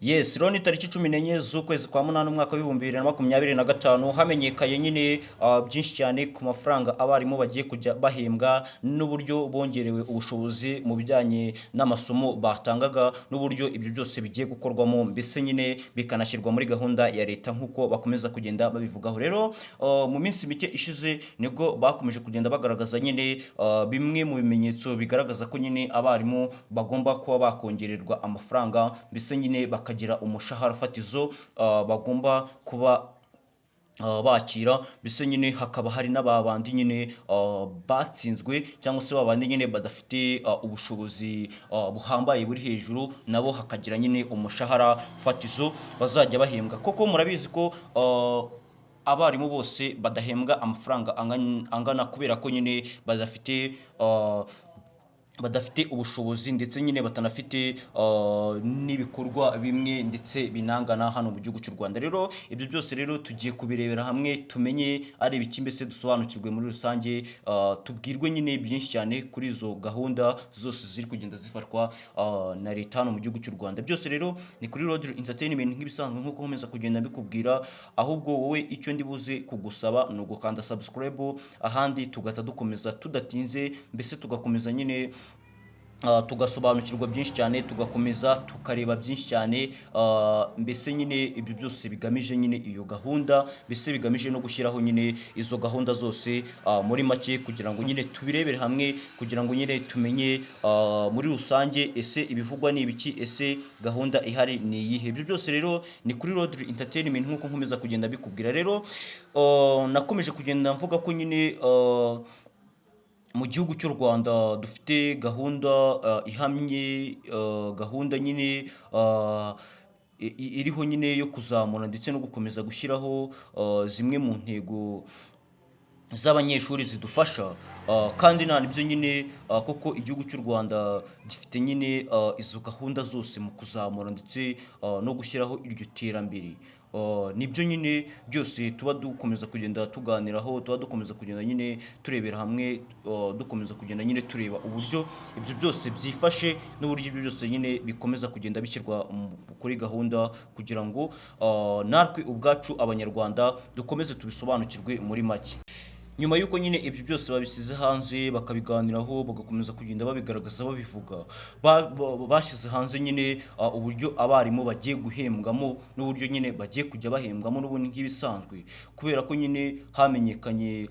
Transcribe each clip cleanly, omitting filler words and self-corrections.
Yes, rero ni tariki 14 z'ukwezi kwa munani, umwaka wa 2025, hamenyekanye nyine byinshi cyane ku mafaranga abarimu bagiye kujya bahembwa n'uburyo bongerewe ubushobozi mu bijyanye n'amasomo batangaga, n'uburyo ibyo byose bigiye gukorwamo, mbese nyine bikanashyirwa muri gahunda ya leta nk'uko bakomeza kugenda babivugaho. Rero mu minsi mike ishize nibwo bakomeje kugenda bagaragaza nyine bimwe mu bimenyetso bigaragaza ko nyine abarimu bagomba kuba bakongererwa amafaranga, mbese nyine bakagira umushahara fatizo bagomba kuba bakira. Mbese nyine hakaba hari n'ababandi nyine batsinzwe, cyangwa se babandi nyine badafite ubushobozi buhambaye buri hejuru, nabo hakagira nyine umushahara fatizo bazajya bahembwa. Koko murabizi ko abarimu bose badahembwa amafaranga angana, kubera ko nyine badafite ubushobozi, ndetse nyine batanafite n'ibikorwa bimwe ndetse binangana hano mu gihugu cy'u Rwanda. Rero ibyo byose rero tugiye kubirebera hamwe, tumenye ari ibiki, mbese dusobanukirwe muri rusange, tubwirwe nyine byinshi cyane kuri izo gahunda zose ziri kugenda zifatwa na leta hano mu gihugu cy'u Rwanda. Byose rero ni kuri Rodri Entertainment nk'ibisanzwe, nk'uko nkomeza kugenda mbikubwira. Ahubwo wowe icyo ndi buze kugusaba ni ugukanda subscribe, ahandi tugahita dukomeza tudatinze, mbese tugakomeza nyine tugasobanukirwa byinshi cyane, tugakomeza tukareba byinshi cyane, mbese nyine ibyo byose bigamije nyine iyo gahunda, mbese bigamije no gushyiraho nyine izo gahunda zose, muri make kugira ngo nyine tubirebere hamwe, kugira ngo nyine tumenye muri rusange ese ibivugwa ni ibiki, ese gahunda ihari ni iyihe. Ibyo byose rero ni kuri Rodri Entertainment nk'uko nkomeza kugenda bikubwira. Rero nakomeje kugenda mvuga ko nyine mu gihugu cy'u Rwanda dufite gahunda ihamye, gahunda nyine iriho nyine yo kuzamura ndetse no gukomeza gushyiraho zimwe mu ntego z'abanyeshuri zidufasha, kandi nta nibyo nyine, koko igihugu cy'u Rwanda gifite nyine izo gahunda zose mu kuzamura ndetse no gushyiraho iryo terambere. Nibyo nyine byose tuba dukomeza kugenda tuganiraho, tuba dukomeza kugenda nyine turebera hamwe, dukomeza kugenda nyine tureba uburyo ibyo byose byifashe n'uburyo ibyo byose nyine bikomeza kugenda bishyirwa kuri gahunda, kugira ngo natwe ubwacu Abanyarwanda dukomeze tubisobanukirwe muri make. Nyuma y'uko nyine ibyo byose babisize hanze, bakabiganiraho, bagakomeza kugenda babigaragaza, babivuga, bashyize hanze nyine uburyo abarimu bagiye guhembwamo n'uburyo nyine bagiye kujya bahembwamo n'ubundi nk'ibisanzwe, kubera ko nyine hamenyekanye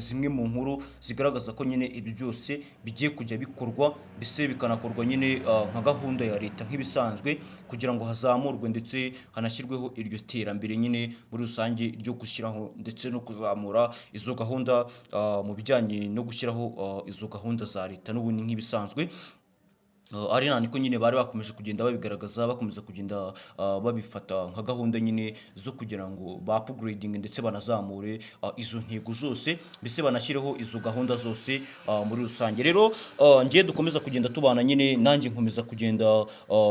zimwe mu nkuru zigaragaza ko nyine ibyo byose bigiye kujya bikorwa, mbese bikanakorwa nyine nka gahunda ya leta nk'ibisanzwe, kugira ngo hazamurwe ndetse hanashyirweho iryo terambere nyine muri rusange ryo gushyiraho ndetse no kuzamura izo gahunda, mu bijyanye no gushyiraho izo gahunda za leta n'ubundi nk'ibisanzwe. Ari niko nyine bari bakomeje kugenda babigaragaza, bakomeza kugenda babifata nka gahunda nyine zo kugira ngo ba upgrading ndetse banazamure izo ntego zose, mbese banashyireho izo gahunda zose muri rusange. Rero ngiye dukomeza kugenda tubana nyine, nanjye nkomeza kugenda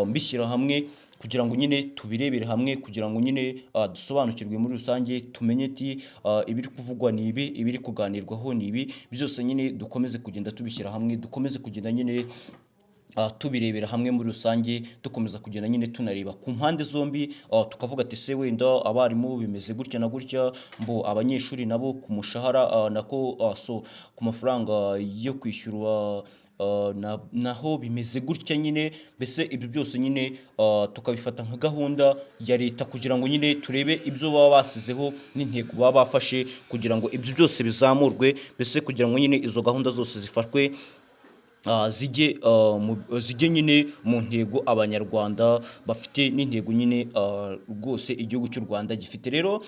mbishyira hamwe kugira ngo nyine tubirebere hamwe, kugira ngo nyine dusobanukirwe muri rusange, tumenye ati ibiri kuvugwa ni ibi, ibiri kuganirwaho ni ibi. Byose nyine dukomeze kugenda tubishyira hamwe, dukomeze kugenda nyine tubirebera hamwe muri rusange, dukomeza kugenda nyine tunareba ku mpande zombi, tukavuga ati se wenda abarimu bimeze gutya na gutya, mbo abanyeshuri nabo ku mushahara, nako so ku mafaranga yo kwishyurwa, naho bimeze gutya nyine. Mbese ibyo byose nyine tukabifata nka gahunda ya leta, kugira ngo nyine turebe ibyo baba basizeho n'intego baba bafashe kugira ngo ibyo byose bizamurwe, mbese kugira ngo nyine izo gahunda zose zifatwe, zijye nyine mu ntego Abanyarwanda bafite n'intego nyine rwose igihugu cy'u Rwanda gifite. Rero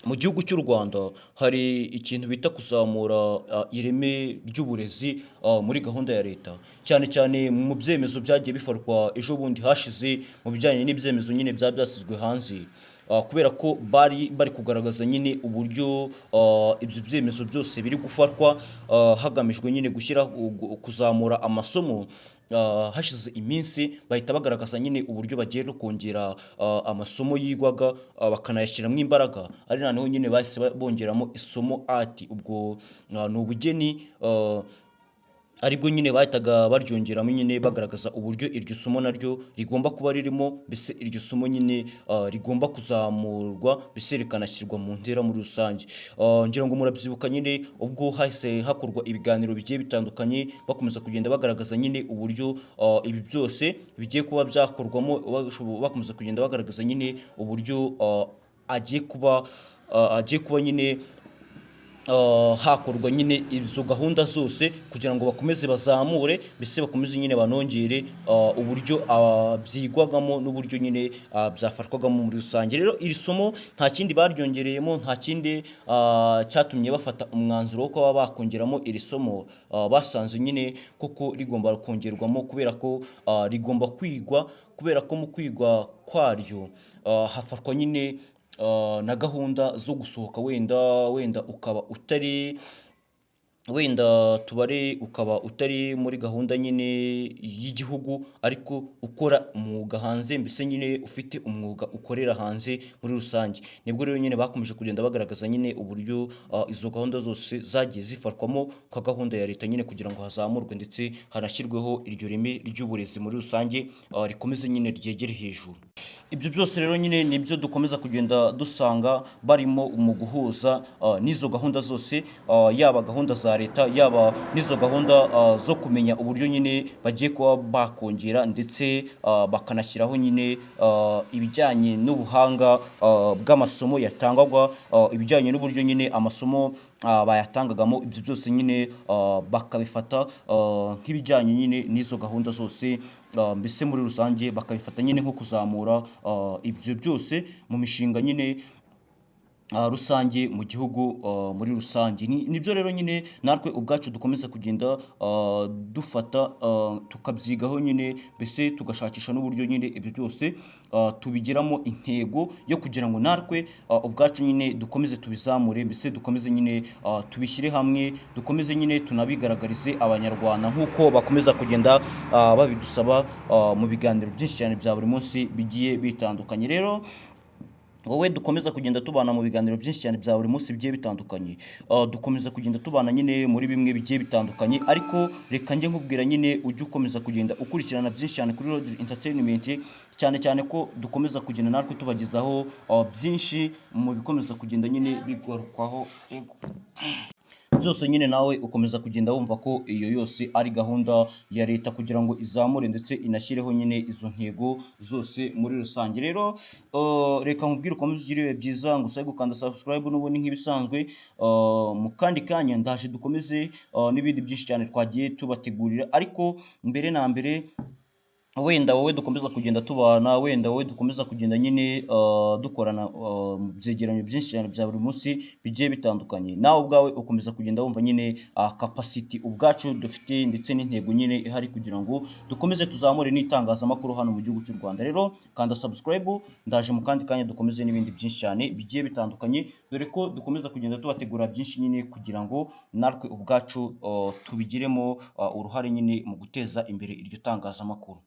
mu gihugu cy'u Rwanda hari ikintu bita kuzamura ireme ry'uburezi muri gahunda ya leta, cyane cyane mu byemezo byagiye bifatwa ejo bundi hashize, mu bijyanye n'ibyemezo nyine byaba byashyizwe hanze, kubera ko bari bari kugaragaza nyine uburyo ibyo byemezo byose biri gufatwa hagamijwe nyine gushyira kuzamura amasomo. Hashize iminsi bahita bagaragaza nyine uburyo bagiye no kongera amasomo yigwaga, bakanayashyiramo imbaraga, ari noneho nyine bahise bongeramo isomo ati ubwo ni ubugeni. Aribwo nyine bahitaga baryongeramo nyine, bagaragaza uburyo iryo somo naryo rigomba kuba ririmo, mbese iryo somo nyine rigomba kuzamurwa, mbese rikanashyirwa mu ntera muri rusange. Ngira ngo murabyibuka nyine ubwo hahise hakorwa ibiganiro bigiye bitandukanye, bakomeza kugenda bagaragaza nyine uburyo ibi byose bigiye kuba byakorwamo, bakomeza kugenda bagaragaza nyine uburyo agiye kuba nyine hakorwa nyine izo gahunda zose kugira ngo bakomeze bazamure, mbese bakomeze nyine banongere uburyo byigwagamo n'uburyo nyine byafatwagamo muri rusange. Rero iri somo nta kindi baryongereyemo, nta kindi cyatumye bafata umwanzuro wo kuba bakongeramo iri somo. Basanze nyine koko rigomba kongerwamo kubera ko rigomba kwigwa, kubera ko mu kwigwa kwaryo hafatwa nyine na gahunda zo gusohoka, wenda ukaba utari, wenda tubare ukaba utari muri gahunda nyine y'igihugu, ariko ukora umwuga hanze, mbese nyine ufite umwuga ukorera hanze muri rusange. Nibwo rero nyine bakomeje kugenda bagaragaza nyine uburyo izo gahunda zose zagiye zifatwamo nka gahunda ya leta nyine kugira ngo hazamurwe ndetse hanashyirweho iryo reme ry'uburezi muri rusange, rikomeze nyine ryegere hejuru. Ibyo byose rero nyine nibyo dukomeza kugenda dusanga barimo mu guhuza n'izo gahunda zose, yaba gahunda za leta, yaba n'izo gahunda zo kumenya uburyo nyine bagiye kuba bakongera ndetse bakanashyiraho nyine ibijyanye n'ubuhanga bw'amasomo yatangwaga, ibijyanye n'uburyo nyine amasomo bayatangagamo. Ibyo byose nyine bakabifata nk'ibijyanye nyine n'izo gahunda zose, mbese muri rusange bakabifata nyine nko kuzamura ibyo byose mu mishinga nyine rusange mu gihugu muri rusange. Nibyo rero nyine natwe ubwacu dukomeza kugenda dufata, tukabyigaho nyine, mbese tugashakisha n'uburyo nyine ibyo byose tubigiramo intego yo kugira ngo natwe ubwacu nyine dukomeze tubizamure, mbese dukomeze nyine tubishyire hamwe, dukomeze nyine tunabigaragarize Abanyarwanda nk'uko bakomeza kugenda babidusaba mu biganiro byinshi cyane bya buri munsi bigiye bitandukanye. Rero wowe dukomeza kugenda tubana mu biganiro byinshi cyane bya buri munsi bigiye bitandukanye, dukomeza kugenda tubana nyine muri bimwe bigiye bitandukanye, ariko reka njye nkubwira nyine ujye ukomeza kugenda ukurikirana byinshi cyane kuri Road Entertainment, cyane cyane ko dukomeza kugenda natwe tubagezaho byinshi mu bikomeza kugenda nyine bigarukwaho. Ego. Byose nyine nawe ukomeza kugenda wumva ko iyo yose ari gahunda ya leta kugira ngo izamure ndetse inashyireho nyine izo ntego zose muri rusange. Rero reka nkubwire ukomeze ugire ibihe byiza, ngo usabe gukanda subscribe n'ubundi nk'ibisanzwe. Mu kandi kanya ndaje dukomeze n'ibindi byinshi cyane twagiye tubategurira, ariko mbere na mbere wenda wowe dukomeza kugenda tubana, wenda wowe dukomeza kugenda nyine dukorana mu byegeranyo byinshi cyane bya buri munsi bigiye bitandukanye, nawe ubwawe ukomeza kugenda wumva nyine capacity ubwacu dufite ndetse n'intego nyine ihari kugira ngo dukomeze tuzamure n'itangazamakuru hano mu gihugu cy'u Rwanda. Rero kanda subscribe, ndaje mu kandi kanya dukomeze n'ibindi byinshi cyane bigiye bitandukanye, dore ko dukomeza kugenda tubategura byinshi nyine kugira ngo natwe ubwacu tubigiremo uruhare nyine mu guteza imbere iryo tangazamakuru.